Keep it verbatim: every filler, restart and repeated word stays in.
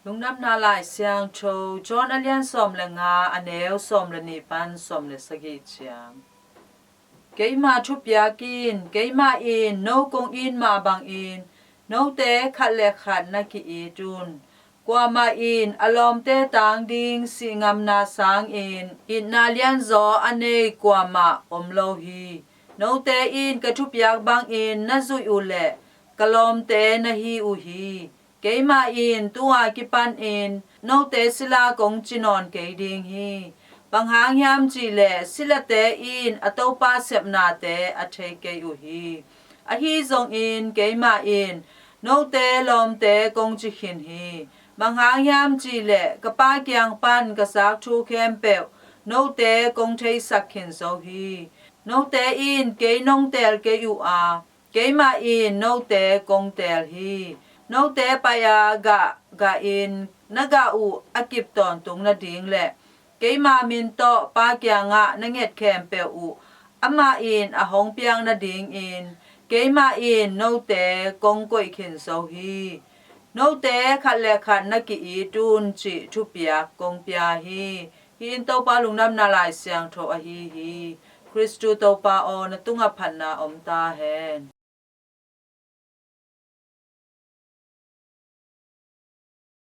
Lungdamna Lai Siangtho John a lian sawm le nga, a neu sawm le nih pan sawm le sagih ciang. Keima thupiak in, keimah in no kong it mah bangin note khat le khat na ki-it un. Kuamah in a lawmte tang ding sih ngamna sangin itna lianzaw a nei kuamah om lo hi. Note in ka thupiak bangin na zuih uh leh ka lawmte na hi uh hi. Keimah in tu-a kipanin note sila kong ci nawn kei ding hi. Bang hang hiam cih leh silate in a Topa sepnate a thei kei uh hi. Ahi zongin keimah in note lawmte kong ci khin hi. Bang hang hiam cih leh ka Pa kiang pan ka zak thu khempeuh note kong theisak khin zo hi. Note in kei nong teel kei uh a, keimah in note kong teel hi. Note pai-a gah gahin na gah uh a kip tawntung nading le keima min tawh Pa kiangah na nget khempeuh uh amah in a hong piak nadingin keimah in note kong koih khin zo hi. Note khat le khat na ki-it un cih thupiak kong pia hi. Hih in Topa Lungdamna Lai Siangtho ahi hi. Khristu Topa aw, na tungah phatna om ta hen.